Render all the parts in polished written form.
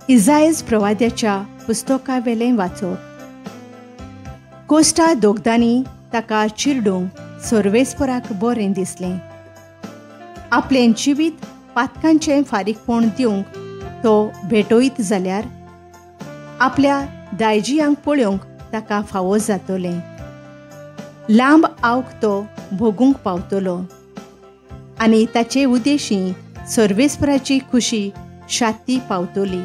इजायज प्रवाद्याच्या पुस्तकावेलें वाचप. कोस्टा दोगदांनी ताका चिरडूंक सर्वेस्पराक बरें दिसलें. आपलें जिवीत पातकांचें फारीकपण दिवंक तो भेटयत जाल्यार आपल्या दायजियांक पळोवंक ताका फावो जातलें. लांब आवक तो भोगूंक पावतलो आनी ताचे उद्देशी सर्वेस्पराची खुशी शांती पावतली.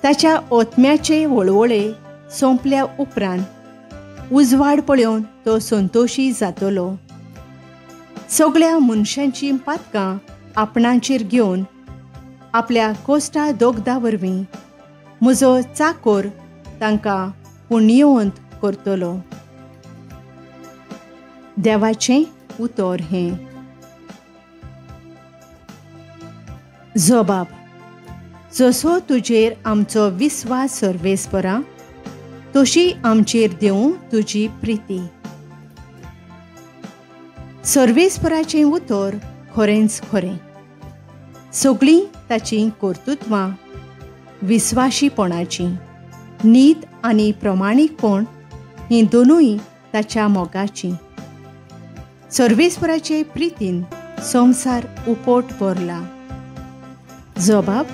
ताच्या ओतम्याचे वळवळे सोंपल्या उपरांत उजवाड पळोवन तो संतोशी जातलो. सगळ्या मनशांचीं पातकां आपणाचेर घेवन आपल्या कोस्टा दोगदा वरवीं म्हजो चाकोर तांकां पुण्यवंत करतलो. देवाचें उतर हें. जबाब. जसो तुजेर आमचो विस्वास सर्वेस्परा तशी आमचेर देवूं तुजी प्रिती. सर्वेस्पराचें उतर खरेंच खरें. सगळीं ताचीं कर्तृत्वां विस्वाशीपणाचीं, नीत आनी प्रमाणीकपण हीं दोनूय ताच्या मोगाचीं. सर्वेस्पराचे प्रितीन संवसार उपोट भरला. जबाब.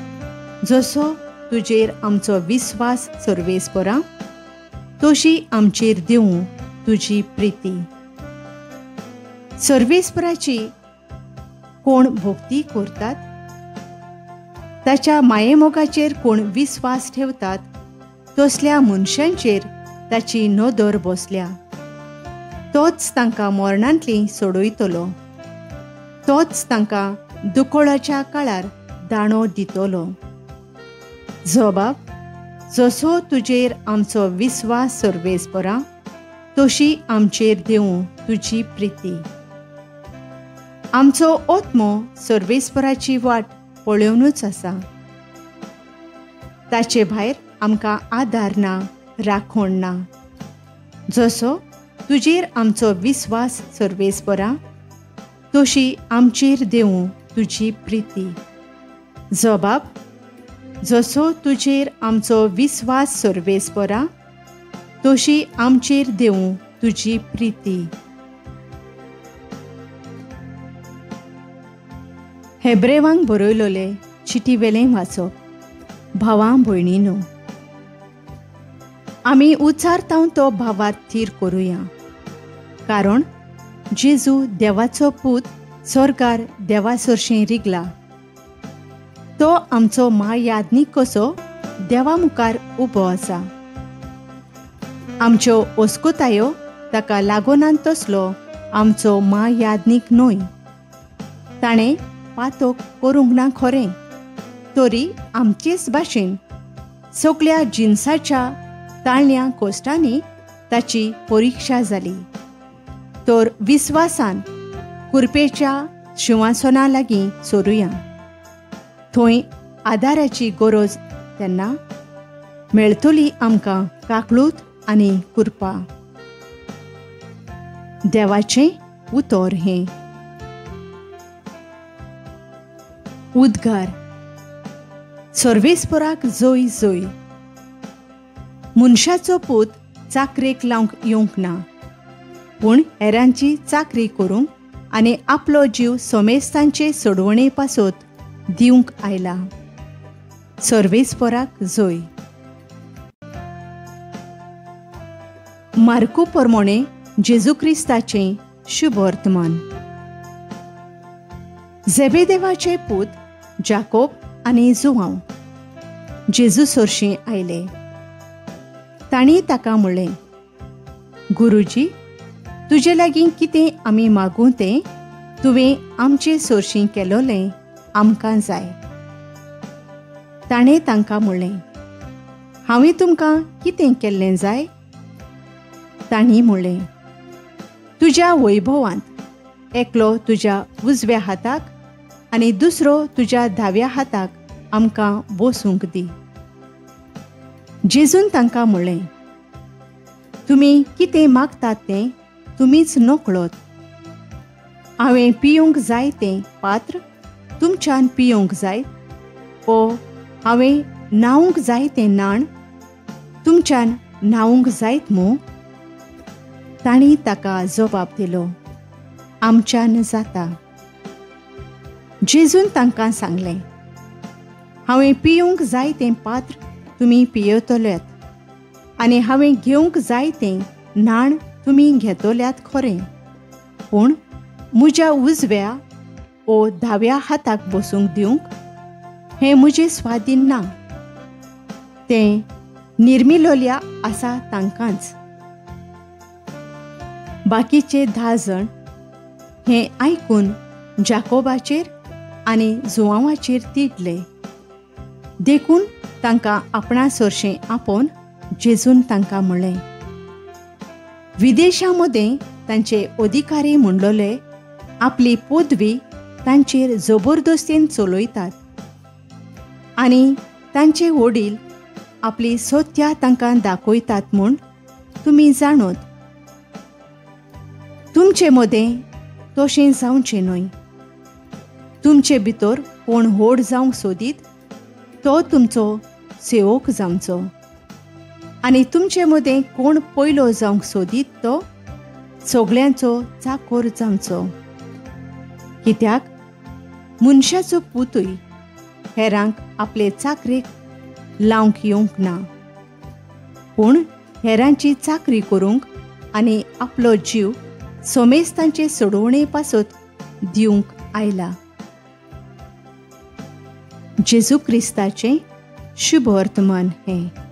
जसो तुजेर आमचो विस्वास सर्वेस्परा तशी आमचेर दिवं तुजी प्रिती. सर्वेस्पराची कोण भक्ती करतात, ताच्या मायेमोगाचेर कोण विस्वास ठेवतात तसल्या मनशांचेर ताची नदर बसल्या. तोच तांकां मरणांतली सोडयतलो. तोच तांकां दुकळाच्या काळार दाणो दितलो. जबाब. जसो तुजेर आमचो विस्वास सर्वेस्परा तशी आमचेर देवूं तुजी प्रिती. आमचो आत्मो सर्वेस्पराची वाट पळोवनूच आसा. ताचे भायर आमकां आदार ना, राखण ना. जसो तुजेर आमचो विस्वास सर्वेस्परा तशी आमचेर देवूं तुजी प्रिती. जबाब. जसो तुजेर आमचो विस्वास सर्वेस्परा तशी आमचेर देवूं तुजी प्रिती. हेब्रेवांक बरयलोले चिटीवेलें वाचप. भावां भयणीनो, आमी उचारतांव तो भावार्थ थीर करुया, कारण जेजू देवाचो पूत स्वर्गार देवा सरशीं रिगला. तो आमचो म्हायाज्ञीक कसो देवा मुखार उबो आसा. आमच्यो ओस्कुतायो ताका लागोनान तसलो आमचो म्हायाज्ञीक न्हय. ताणें पातोक करूंक ना खरें, तरी आमचेच भाशेन सगळ्या जिनसाच्या ताळण्या कोश्टांनी ताची परिक्षा जाली. तर विस्वासान कुरपेच्या शिंवासना लागीं सोरुया. थंय आदाराची गरज तेन्ना मेळटली आमकां काकळूत आनी कुरपा. देवाचें उतर हें. उद्गार. सर्वेस्पराक जोय जोय. मनशाचो पूत चाकरेक लावंक येवंक ना, पूण हेरांची चाकरी करूंक आनी आपलो जीव सोमेस्तांचे सोडवणे पासत दिवंक आयला. सर्वेस्पराक जोय. मार्कू प्रमाणे जेजू क्रिस्ताचें शुभवर्तमान. जेबेदेवाचे पूत जाकोब आनी जुवांव जेजू सरशीं आयले. तांणी ताका म्हणलें, गुरुजी, तुजे लागीं कितें आमी मागूं तें तुवें आमचे सरशीं केलोलें आमकां जाय. ताणें तांकां म्हणलें, हांवें तुमकां कितें केल्लें जाय? तांणी म्हणलें, तुज्या वैभवांत एकलो तुज्या उजव्या हाताक आनी दुसरो तुज्या दाव्या हाताक आमकां बसूंक दी. जेजून तांकां म्हणलें, तुमी कितें मागतात तें तुमीच नकळत. हांवें पिवंक जाय तें पात्र तुमच्यान पिवंक जाय ओ हांवें न्हावंक जाय तें न्हाण तुमच्यान न्हावंक जायत मू? तांणी ताका जबाब दिलो, आमच्यान जाता. जेजून तांकां सांगलें, हांवें पिवंक जाय तें पात्र तुमी पियेतल्यात आनी हांवें घेवंक जाय तें न्हाण तुमी घेतल्यात खरें, पूण म्हज्या उजव्या ओ धाव्या हाताक बसूंक दिवंक हें म्हजें स्वाधीन ना, तें निर्मिलोल्या आसा तांकांच. बाकीचे 10 जण हें आयकून जाकोबाचेर आनी जुवांवाचेर तिडले. देखून तांकां आपणा सरशें आपोवन जेजून तांकां म्हणलें, विदेशां मदें तांचे अधिकारी म्हणलोले आपली पदवी तांचेर जबरदस्तीन चलयतात आनी तांचे वडील आपली सत्या तांकां दाखयतात म्हूण तुमी जाणत. तुमचे मदें तशें जावचें न्हय. तुमचे भितर कोण व्हड जावंक सोदीत तो तुमचो सेवक जावचो आनी तुमचे मदें कोण पयलो जावंक सोदीत तो सगळ्यांचो चाकोर जावचो. कित्याक मनशाचो पुतूय हेरांक आपले चाकरेक लावंक येवंक ना, पूण हेरांची चाकरी करूंक आनी आपलो जीव सोमेस्तांचे सोडोवणे पासत दिवंक आयला. जेजू क्रिस्ताचें शुभ वर्तमान हें.